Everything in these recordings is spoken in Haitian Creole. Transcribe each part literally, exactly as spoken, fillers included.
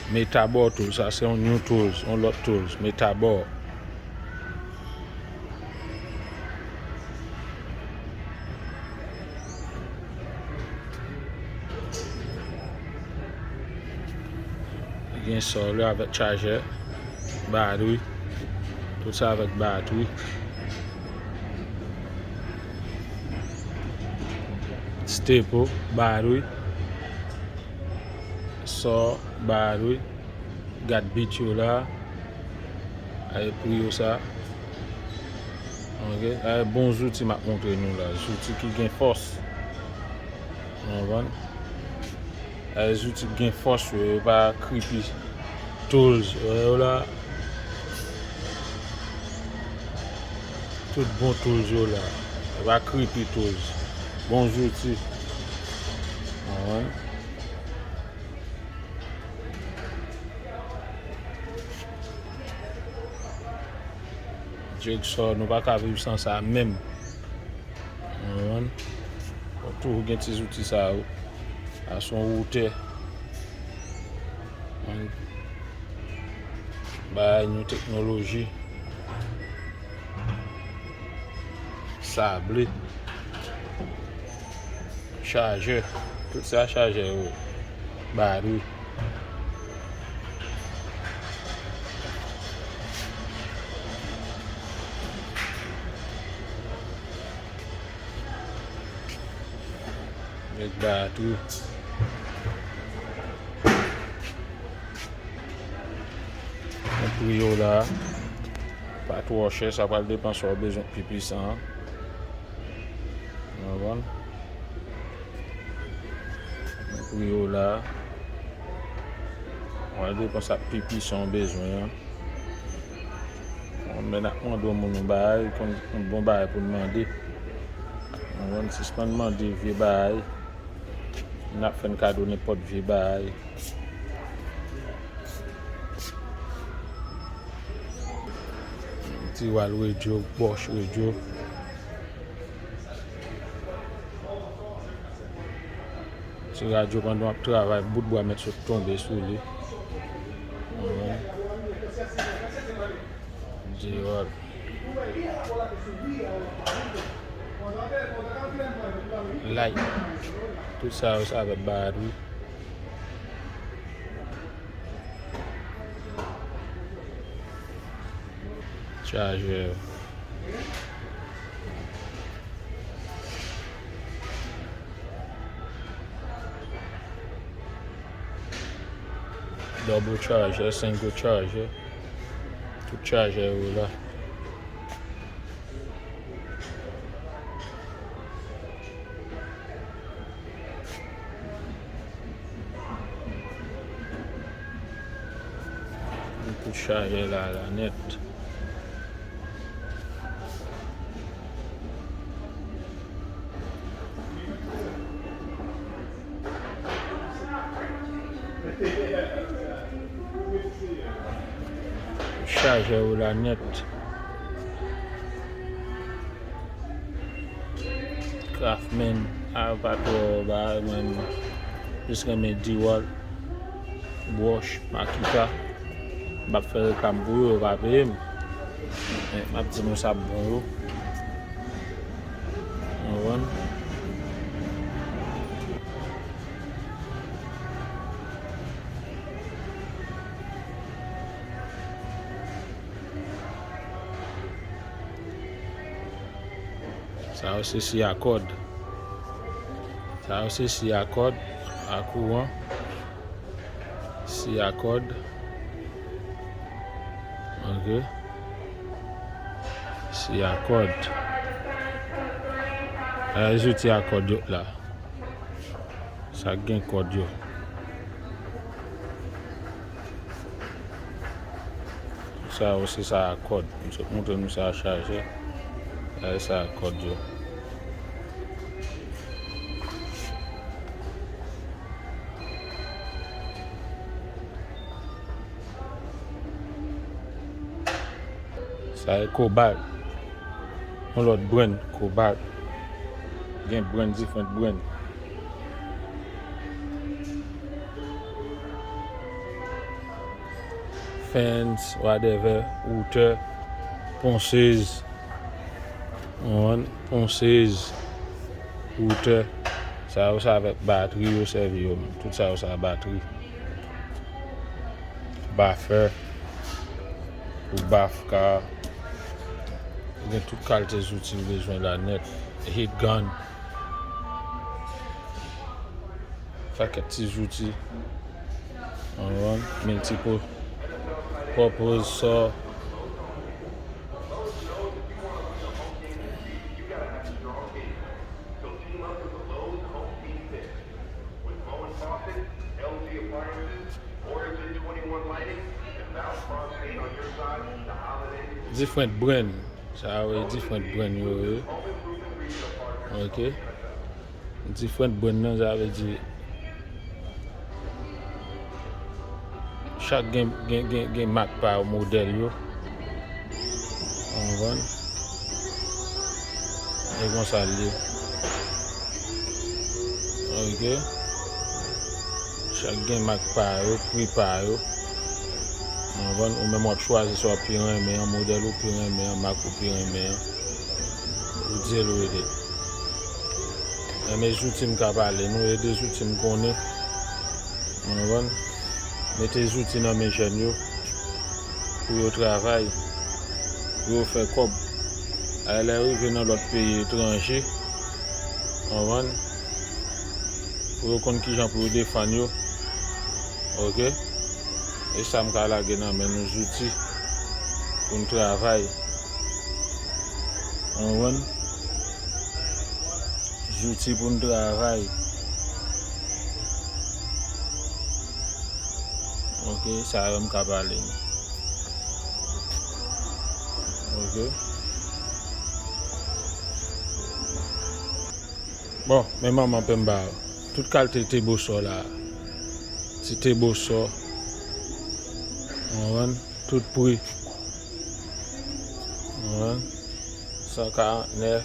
Metabor tool, sa se yon new tools, yon lòt tools, Metabor. Gen sòl avèk chajè, batri. Tout sa avèk batri. Staple, batri. Sò, batri. Gad bit yo la. Ay pri yo sa. Ok. Ay bon zouti m ap montre nou la. Zouti ki gen fòs. Ou konprann? Ay zouti ki gen fòs yo, yo pa creepy tools. Wè yo la. Tout bon tools yo la. Yo pa creepy tools. Bon zouti. Ou konprann? Jigsaw, nou pa ka viv san sa menm. Ou konprann? Fòk toujou gen ti zouti sa yo. A se yon woutè. Bagay nou teknoloji. Sable. Chajè. Tout sa chajè yo. Batri. Nèg ba tou. Nan pri yo la, pa twò chè, sa pral depann sa w bezwen pi pwisan an. Ou konprann? Nan pri yo la, pral depann sa pi pwisan w bezwen an. Men n ap mande yon moun yon bagay, konn yon bon bagay pou n mande. Ou konprann? Sispann mande vye bagay. N ap fè n kado nenpòt vye bagay. Tiwal redyo, Bosch redyo. Ti radyo pandan w ap travay, bout bwa mèt sot tonbe sou li. Mhm. Diwòl. Light. Tout sa yo, sa avèk batri. Chajè. Double charger, single charger. Tout chajè yo la. Tout chajè la, la nèt. Chajè yo la nèt. Craftsman, a pa twò bagay, mwen plis renmen Dewalt, Bosch, Makita. M p ap fè reklam pou yo, yo pa peye m. Men m ap di nou sa bon yo. Ou konprann? Sa yo se si a kòd. Sa yo se si a kòd, a kouran. Si a kòd. Ok. Si a kòd. Ala zouti a kòd yo la. Sa k gen kòd yo. Sa yo se sa a kòd. M sot montre nou sa a chajè. Sa e sa a kòd yo. Sa e Kobalt. Yon lòt brand, Kobalt. Gen brand, different brand. Fans, whatever, woutè, ponsez, ou konprann, ponsez, woutè, sa yo se avèk batri yo sèvi yo menm. Tout sa yo se batri. Bafè, pou baf ka, gen tout kalite zouti w bezwen la nèt. Heat gun. Pakèt ti zouti. Ou konprann? Miltipo-, purpose, saw. Different brand. Sa yo e different brand yo ye. Ok. Different brand nan, sa vle di chak gen, gen, gen, gen mak pa yo, modèl yo. Ou konprann? E konsa l ye. Ok. Chak gen mak pa yo, pri pa yo. Ou konprann? Ou menm w ap chwazi sa w pi renmen an, modèl ou pi renmen an, mak ou pi renmen an. Ou deal with it. Enben zouti m ka pale nou, e de zouti m konnen. Ou konprann? Mete zouti nan men jèn yo pou yo travay, pou yo fè kòb. Ay lè rive nan lòt peyi etranje, ou konprann? Pou yo konn kijan pou yo defann yo. Ok? E sa m ka lage nan men nou, zouti pou n travay. Ou konprann? Zouti pou n travay. Ok, sa yo m ka pale nou. Ok. Bon, men manman penba yo. Tout kalite tebosò la. Ti tebosò. Ou konprann? Tout pri. Ou konprann? San karant nèf,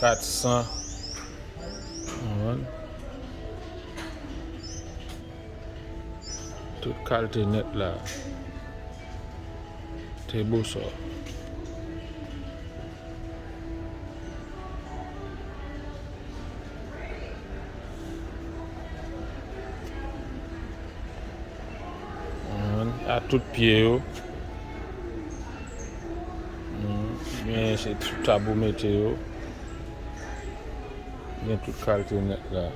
kat san. Ou konprann? Tout kalite nèt la. Tebosò. Ou konprann? A tout pye yo. Hmm, men se tout tab ou mete yo. Gen tout kalite nèt la.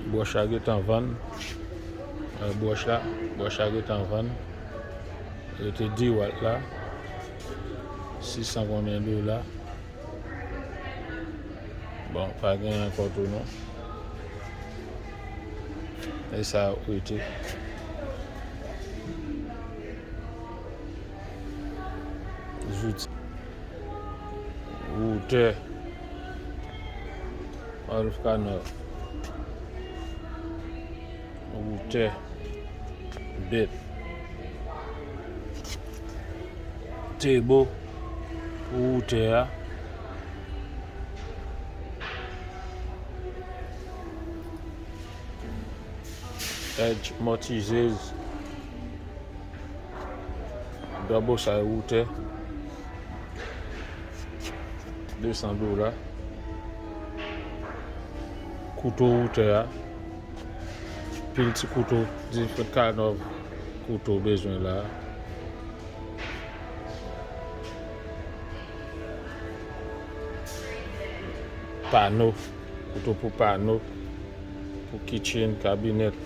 Bwòch la gentan vann. Wè bwòch la, bwòch la gentan vann. Rete DeWalt la. Sis san konbyen dola. Bon, pa gen ankò tou non. E sa rete. Zouti. Woutè. All of Canal. Woutè. Bèt. Tebo pou woutè a. Edge, mortisez. Double side woutè. De san dola. Kouto woutè a. Pil ti kouto, different kind of kouto w bezwen la. Pano, kouto pou pano, pou kitchen, kabinèt.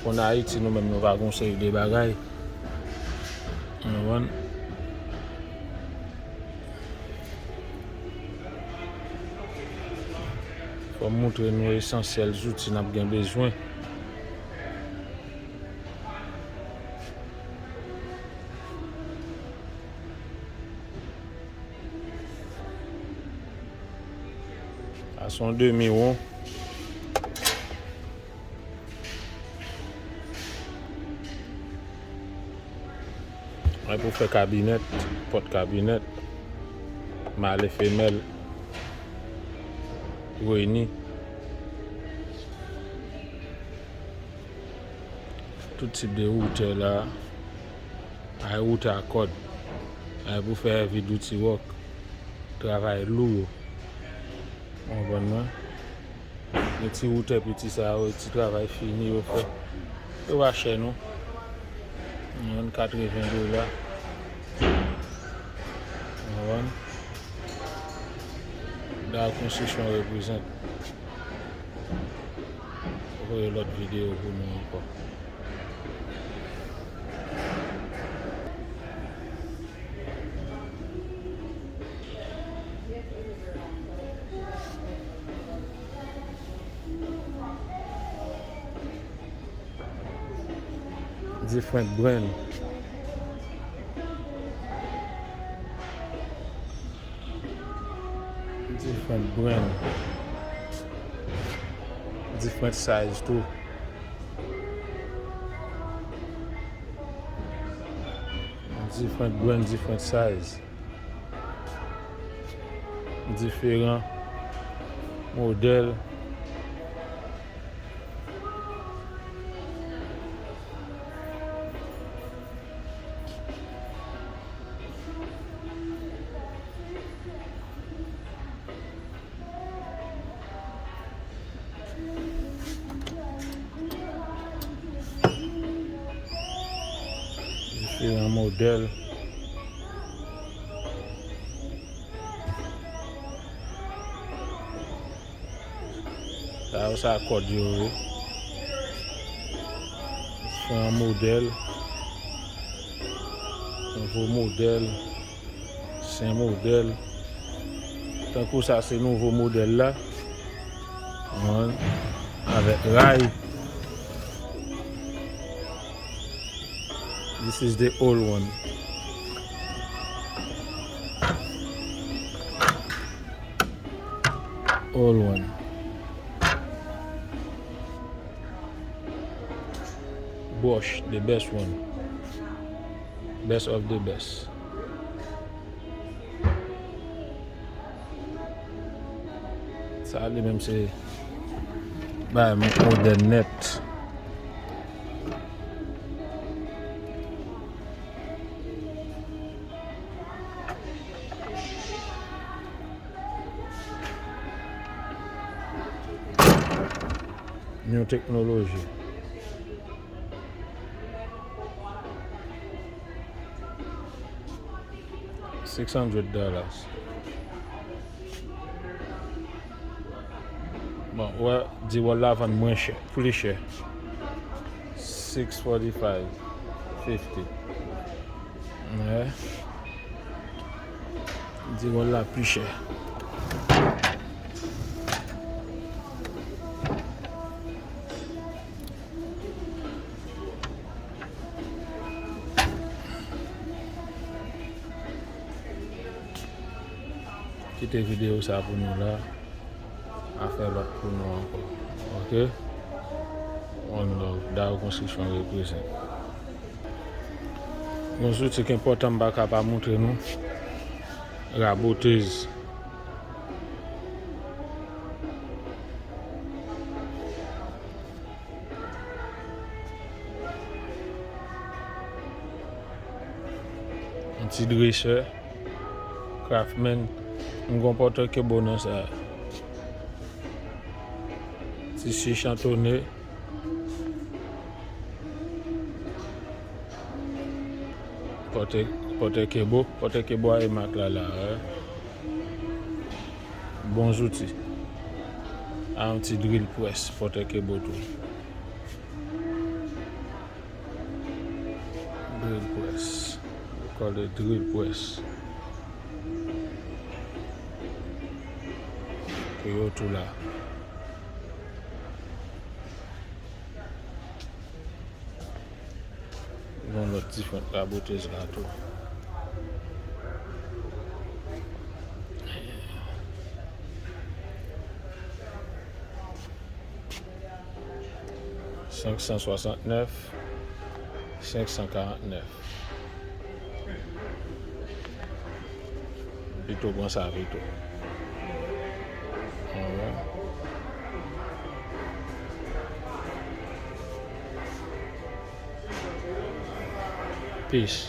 Konn Ayiti, nou menm nou pa gon seri de bagay. Ou konprann? Fò m montre nou esansyèl zouti n ap gen bezwen. Sa se yon demi won. Pou fè kabinèt, pòt kabinèt, male femèl, reni. Tout tip de woutè la, ay woutè a kòd, ay pou fè heavy duty work, travay lou yo. Ou konprann mwen? Gen ti woutè piti sa yo, ti travay fini yo fè. Yo pa chè non. Yon katreven dola. Ou konprann? Dar Construction represent. Voye lòt videyo pou nou ankò. Different brand. Different brand. Different size too. Different brand, different size. Diferan modèl. Diferan modèl. Sa yo sa kòd yo ye. Diferan modèl. Nouvo modèl. Sen modèl. Tankou sa se nouvo modèl la. Avèk ray. This is the old one. Old one. Bosch, the best one. Best of the best. Sa li menm se bagay modèn nèt. New technology. Six hundred dollars. Bon, wè, Dewall la vann mwen chè, pli chè. Six forty-five fifty. Wè. Dewall la pi chè. Kite videyo sa pou nou la. A fè lòt pou nou ankò. Ok? One love. Dar Construction represent. Yon zouti ki enpòtan m pa ka pa montre nou. Rabotez. Yon ti dresè. Craftsman. M gon pòtè ke bon nan sa. Tisi chantonnen. Pòtè, pòtè kebo, pòtè kebo a e mak la la, eh. Bon zouti. A yon ti drill press, pòtè kebo tou. Drill press. We call it drill press. Pou yo tou la. Gon lòt diferan rabotez la tou. Senk san swasantnèf, senk san karantnèf. Pito pran sa pito. Alright. Peace.